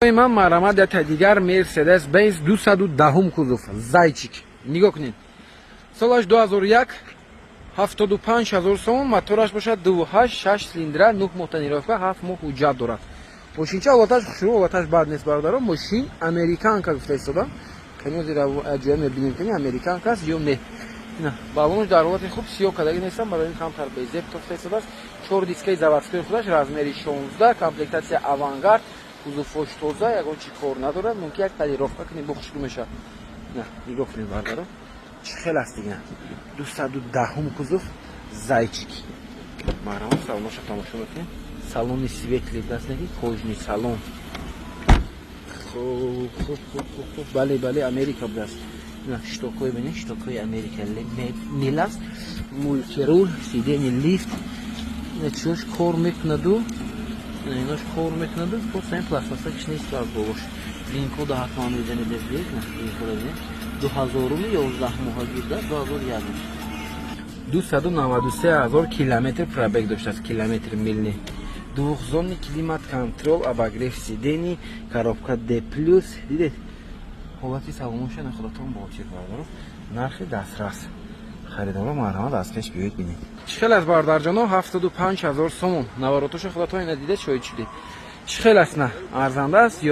Ман марҳамат, якта дигар Мерседес Бенз 210-ум, кузов зайчик. Нигоҳ кунед, солаш 2001, 75 ҳазор сомон, мотораш бошад 2.8, 6 цилиндра, 9 моҳ тонировка, 7 моҳ ҳуҷҷат дорад. Мошинча ҳолаташ хушрӯ, ҳолаташ бад нест, бародаро. Мошин американка гуфта истодам. Канёзира ҷоя мебинем, кани американка аст ё не. Баллонаш дар ҳолати хуб, сиёҳ кадаги нестам, барои ин камтар безеб тофта истодааст. Чор дискаи заводской худаш, размери 16, комплектация Авангард, кузовош тоза, ягон чи кор надорад. Мумкин як полировка кунем, бо хушрӯ мешавад. На, нигоҳ кунед, бародаро, чӣ хел аст дига. 210-ум, кузов зайчик. Марҳамат, салоноша тамошо мекунем. Салони светлый даст неки, кожаный салон. Хуб, хуб, хуб, хуб, хуб. Бале, бале, Америка будааст. Щитокҳои бинед, щитокҳои Америка мел аст. Мультируль, сиденье лифт, чиош кор мекунаду, инош кор мекунаду. Просто ин пластмасса киш нест аз болош. Вин-кода ҳатман мезанед, бед вин-кода бинед. Дуҳазоруми 11 моҳа гирда, 2001, 293 ҳазор километр пробег доштааст, километр милни. Двухзонный климат контроль, обогрев сидений, коробка D плюс. Дидед ҳолати салоноша, на, худатон бочед, бародаро. Нархи дастрас, харидоро марҳамат, аз пеш биёед, бинед, чӣ хел аст, бародарҷоно. 75 ҳазор сомон. Наворотоша худатон ина дида, шоҳид шудед, чӣ хел аст, на арзанда аст ё.